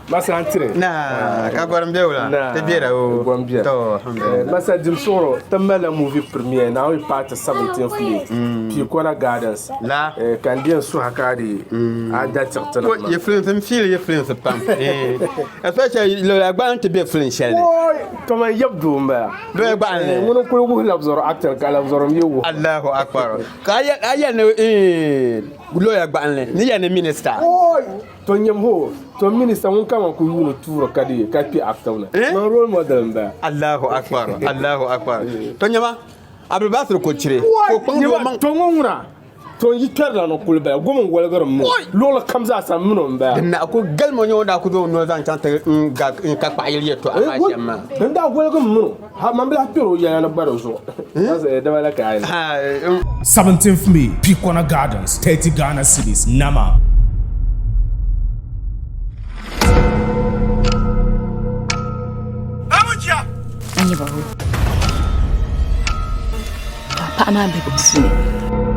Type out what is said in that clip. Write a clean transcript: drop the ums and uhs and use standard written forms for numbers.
Masa n tiri. Na ka gɔrim bɛ wula ti bɛra o. Gɔrim bɛ. To alhamdulillah. Masa dim suɣuro ti malila movie premiere na yi paati 17th May Piikona Gardens. La. Ka n diɛn suha ka di a da tiɣi ti nim maa. Ye films n feel ye films pam. Especially loya gbaŋ ti bɛ film shɛli ni. Oi kaman yab doo n bala. Loya gbaŋ ni. Ŋuni n kuli wuhi labzɔri acting ka labzɔri mi wuhi. Allahu akbar. Ka a yɛli ni loya gbaŋli ni yɛli ni minister. Oi To nyam ho, to minista ŋun kaman ku yuuni tuuri ka di ka kpe active ni. Man role model n bala. Allahu akbar, Allahu akbar. To nyama, Abdulbasir ko chiri, ko kpaŋ di o maŋ. To ŋɔ ŋuna, to n yi kpɛrila ni kuli bala, gom n waligiri m mini luɣili kam zaa sa m mini o n bala. Din daa ku galimi o nyɛ o daa ku zaŋ o noli zaŋ chaŋ ti n ga n ka kpaɣi yili yɛltɔɣa maa shɛm maa. Din daa waligi m mini o, ha man bi lahi kpɛri o yɛla ni gba di zuɣu. Dama la ka a yi. 17th May, Pikona Gardens, 30 Ghana cedis, Nama. N nyɛ ba ka paɣa maa be bɛ puuni.